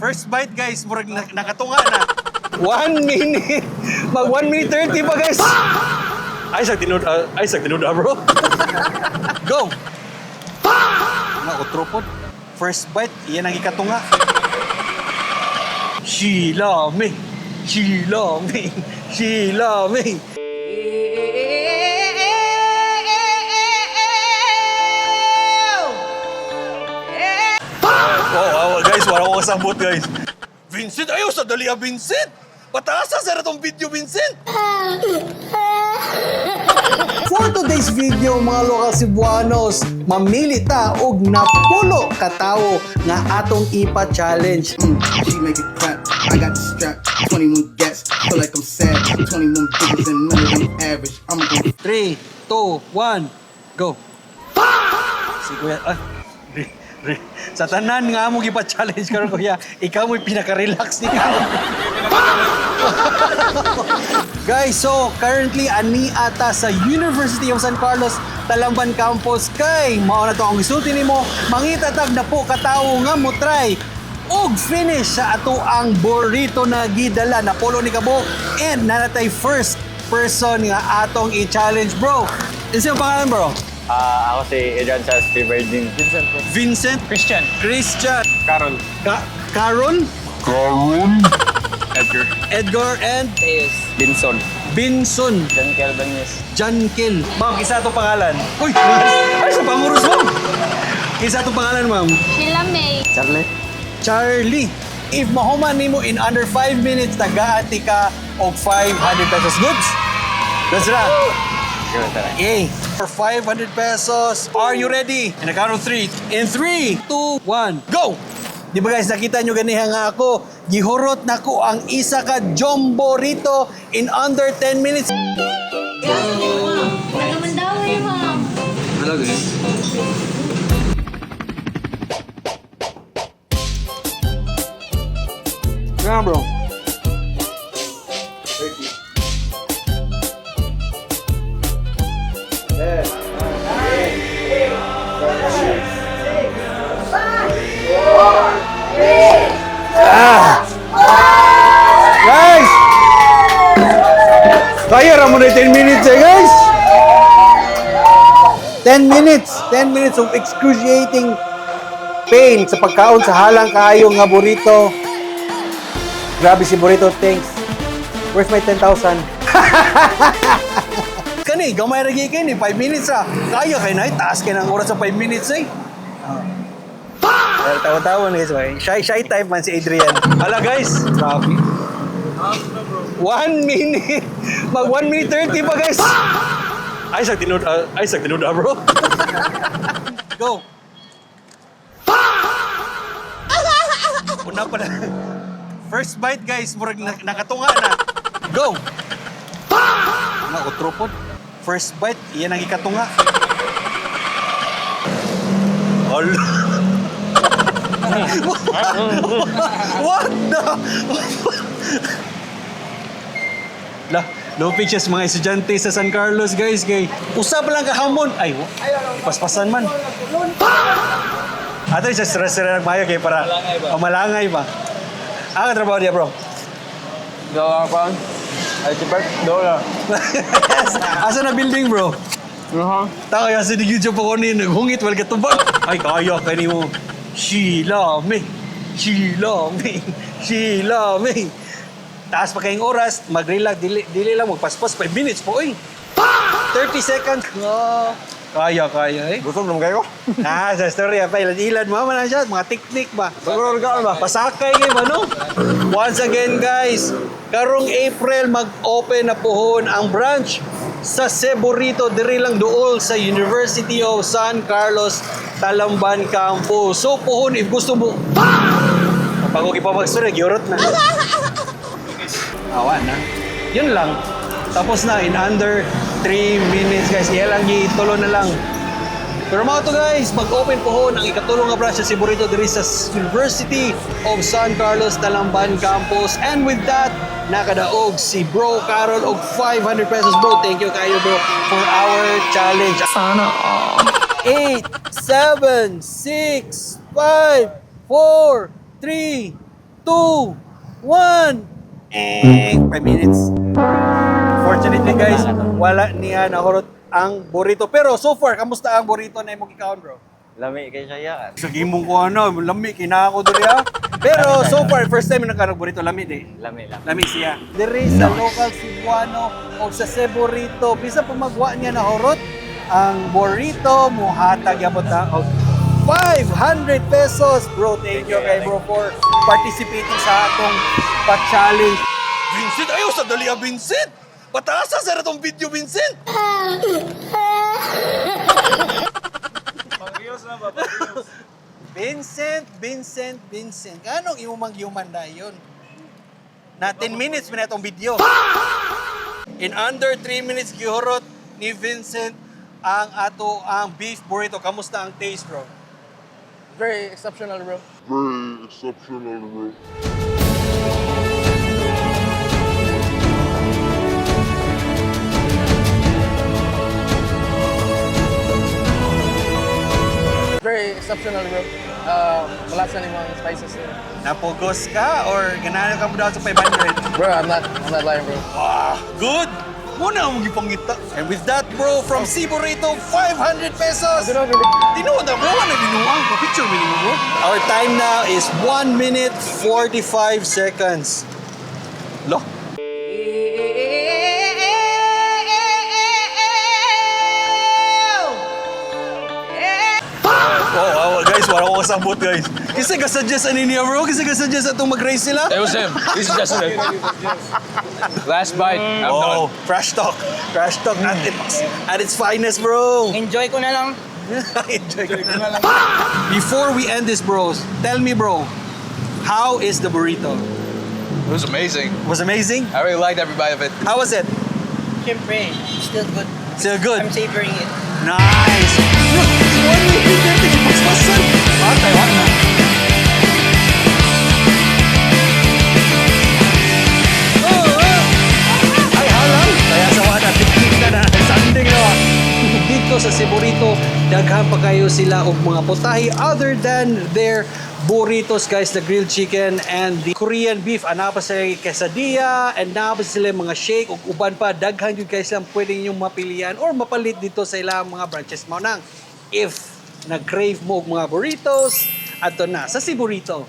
First bite, guys, murag nakatunga na. 1 minute. Mag 1 minute 30 pa, guys. Ay, sa tinud, ay, sa tinud, bro. Go! Nga, otro pod. First bite, iyan ang ikatunga. Sheila May! Sheila May! Sheila May! Oh, guys, wala ko kasabot, guys. Vincent, ayaw sa dali, ah, Vincent! Pataasa sa tong video, Vincent! For today's video, mga lokal Cebuanos, mamili ta og napulo katawo nga atong ipa-challenge. She make it clap. I got the strap. 21 gats. Feel like I'm sad. 21 bitches and none of them average. I'm gonna 3, 2, 1, go! Si Kuya, ah, sa tanan nga mo gipa-challenge karon, Kuya, ikaw mo'y pinaka-relax ni karon. Guys, so currently ani ata sa University of San Carlos Talamban Campus kay mao na to ang gisulti nimo, mangita tag na po katawo nga mo try og finish sa ato ang burrito na gidala na polo ni kabo and nanatay first person nga atong i-challenge, bro. Isa yung pangalan, bro? Ah, ako si Adrian Charles P. Virgin. Vincent po. Vincent. Christian. Christian. Carol. Carol. Edgar. Edgar and Teus. Binson. Binson. John Calvin. Jankel. Ma'am, isa itong pangalan. Uy! Ay, sa pamurus, ma'am! Isa itong pangalan, ma'am. Sheila May. Charlie. Charlie. If mahuman nimo in under 5 minutes, tagaati ka og 500 pesos goods. That's ra. Go, tara. Yay! For 500 pesos, are you ready? In a count of three. In 3, 2, 1, go! Di ba guys, nakita nyo ganiha nga ako, gihurot na ko ang isa ka jumbo rito in under 10 minutes. Nagamandawi, ma'am. Hello, guys. Yeah, bro. Guys! Kaya ra mo na 10 minutes eh, guys! 10 minutes! 10 minutes of excruciating pain sa pagkaon sa halang kaayo nga burrito. Grabe si burrito, thanks. Where's my 10,000? Kani, gamay ra gyud kini, 5 minutes ra. Kaya kay na, taas kay ng oras sa 5 minutes eh. Well, tawa-tawa na guys, eh. Shy, shy type man si Adrian. Hala guys, grabe. 1 minute. Mag 1 minute 30 pa, guys. Ay, sa tinud, ay, sa tinud, bro. Go! Una pa na. First bite, guys, murag nakatunga na. Go! Nga, otro pod. First bite, iyan ang ikatunga. Hala. What the? La, lupit siya sa mga estudyante sa San Carlos, guys, kay usap lang kahamon. Ay, paspasan man. Ato siya stress sila nagmayo kay para malangay ba. Malangay ba. Ang trabaho niya, bro. Gawa ko. IT Park. Dora. Asa na building, bro? Uh-huh. Tao kaya sa YouTube ako ni naghungit wal katubag. Ay kaya kay nimo. Sheila May. Sheila May. Sheila May. Taas pa kayong oras, mag-relax, dili, dili lang magpaspas 5 minutes po oy. 30 seconds. Oh, kaya kaya eh. Gutom naman kayo? Ah, sa story pa ilan-ilan mo man na siya, mga teknik ba. Siguro ka ba? Pasakay kayo ba, no? Once again, guys, karong April mag-open na pohon ang branch sa Ceburito, diri lang duol sa University of San Carlos Talamban Campus. So pohon if gusto mo pag okay pa magsureg, yurot na. Awa na. Yun lang. Tapos na in under 3 minutes, guys. Iya lang gitulo na lang. Pero mga to guys, mag-open po ang ikatulong nga branch sa Ceburito diri sa University of San Carlos Talamban Campus. And with that, nakadaog si Bro Carol og 500 pesos, bro. Thank you kayo, bro, for our challenge. Sana all. 8, 7, 6, 5, 4, 3, 2, 1. Eh, 5 minutes. Fortunately, guys, wala niya nahurot ang burrito. Pero so far, kamusta ang burrito na imong gikaon, bro? Lami kay siya ya. Sa gimong ko ano, lami kinako diri ha. Pero so far, first time na nagkaroon burrito, lami di. Lami lang. Lami siya. Diri sa local Cebuano o sa Ceburito, bisan pa magwa niya na horot, ang burrito muhatag yabot ta og 500 pesos. Bro, thank you kay bro for participating sa atong pa-challenge. Vincent, ayaw sa dali ah, Vincent! Pataasa sa ratong video, Vincent! Vincent, Vincent, Vincent. Anong imo mang human na yun? Na 10 minutes pa na itong video. In under 3 minutes, gihurot ni Vincent ang ato ang beef burrito. Kamusta ang taste, bro? Very exceptional, bro. Very exceptional, bro. Very exceptional, bro. Wala sa mga spices niya. Napugos ka or ganahan ka mo daw sa 500? Bro, I'm not lying, bro. Ah, good! Muna ang gipangita. And with that, bro, from C Burrito, 500 pesos! Tinuod na, bro. Wala binuang. Pa-picture mo bro. Our time now is 1 minute 45 seconds. Lo. Oh, guys, wala ko kasabot, guys. Kasi kasuggest ani niya, bro. Kasi kasuggest atong mag-race sila. It was him. He suggested it. Last bite. I'm Oh, done. trash talk. Trash talk at its finest, bro. Enjoy ko na lang. Enjoy ko na lang. Before we end this, bros, tell me, bro, how is the burrito? It was amazing. Was amazing? I really liked every bite of it. How was it? Siyempre, still good. Still good. I'm savoring it. Nice. Look, it's 1 minute 30. Paspasan. Patay, wala na. Oh. Ay, halang. Kaya sa wala, tiktik na na. Sanding na. Dito sa Ceburito, daghan pa kayo sila og mga putahe other than their burritos, guys, the grilled chicken and the Korean beef. Ana pa sila quesadilla and naa pa sila mga shake ug uban pa. Daghan yun guys lang pwede ninyong mapilian or mapalit dito sa ilang mga branches mo nang if nag-crave mo og mga burritos, adto na sa Ceburito.